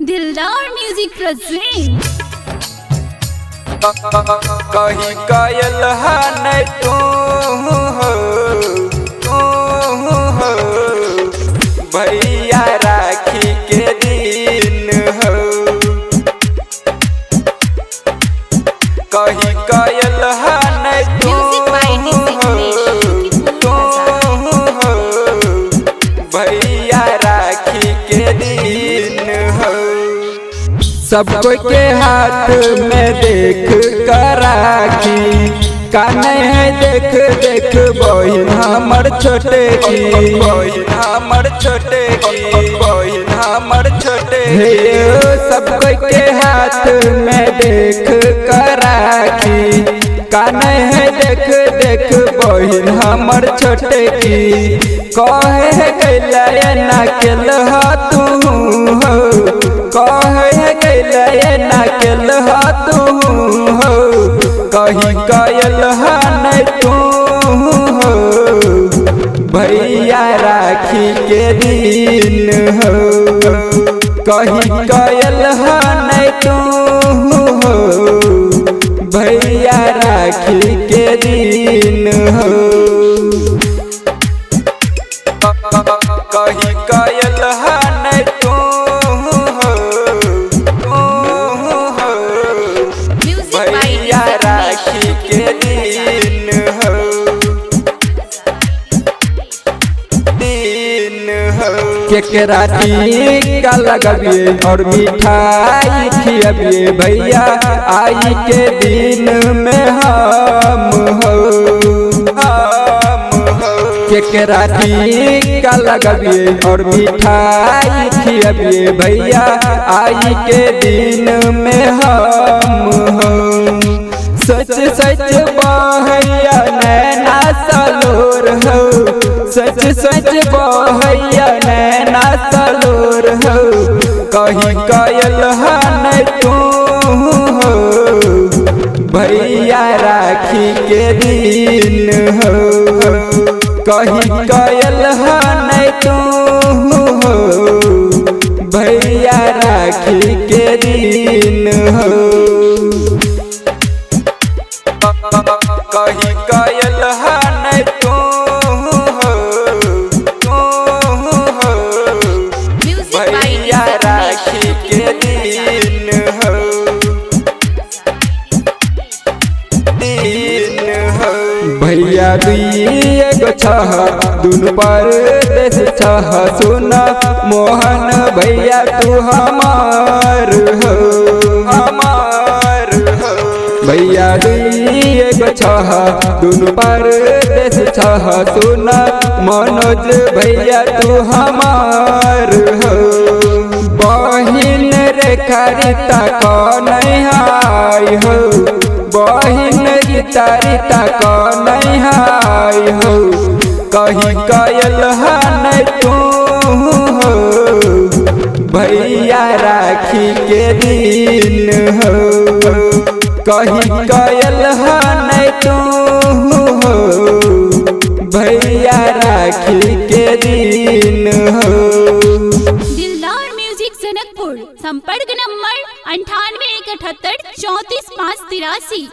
दिलदार music present. कही कयल हन तू हो, तू हो, भैया राखी के दिन हो। कही कयल हन तू म्यूजिक बाय डीजे हो, उमेश, तू हो, भैया राखी के दिन हो। सब कोई के हाथ में देख कर राखी काने है देख देख बहिन हमर छोटे की, बहिन हमर छोटे की, बहिन हमर छोटे। हे सब कोई के हाथ में देख कर राखी काने है देख देख बहिन हमर छोटे की। कहे कैला ना केल तू हो, कहे कैला ना केल तू हो, कही कयल हन तू हो, भैया राखी के दिन हो। कही कयल हन तू हो, भैया राखी के दिन हो। कही कयल हन तू हो, तू हो, म्यूजिक बाय भैया डीजे राखी के दिन हो, दिन हो। केकरा टीका लगबिए और मिठाई खियबिए भैया आई के दिन में हम हो, हम हो। केकरा टीका लगबिए और मिठाई खियबिए भैया आई के दिन में हम हो। सच सच बहैया नैना सलोर हो, सच सच बहैया नैना सलोर हो, कही कयल हन तू हो, भैया राखी के दिन हो। कही कयल हन तू हो, भैया राखी के दिन हो। कही कयल हन तू हो, तू हो, म्यूजिक बाय भैया डीजे राखी के दिन हो, दिन हो। भैया दुई गो छह दुनु पर देश छह, सुन मोहन भैया तू हमार हो, हमार हो। भैया दुई गो छह दुनु पर देश छह, सुन मनोज भैया तू हमार हो। बहिन रेखा रीता कौन हाय हो, बहिन गीता रीता कौन हाय हो, कही कयल हन तू हो, भैया राखी के दिन हो। कही कयल हन तू हो, भैया राखी के दिन हो। दिलदार म्यूजिक जनकपुर। संपर्क नंबर 98 178 34 5 83।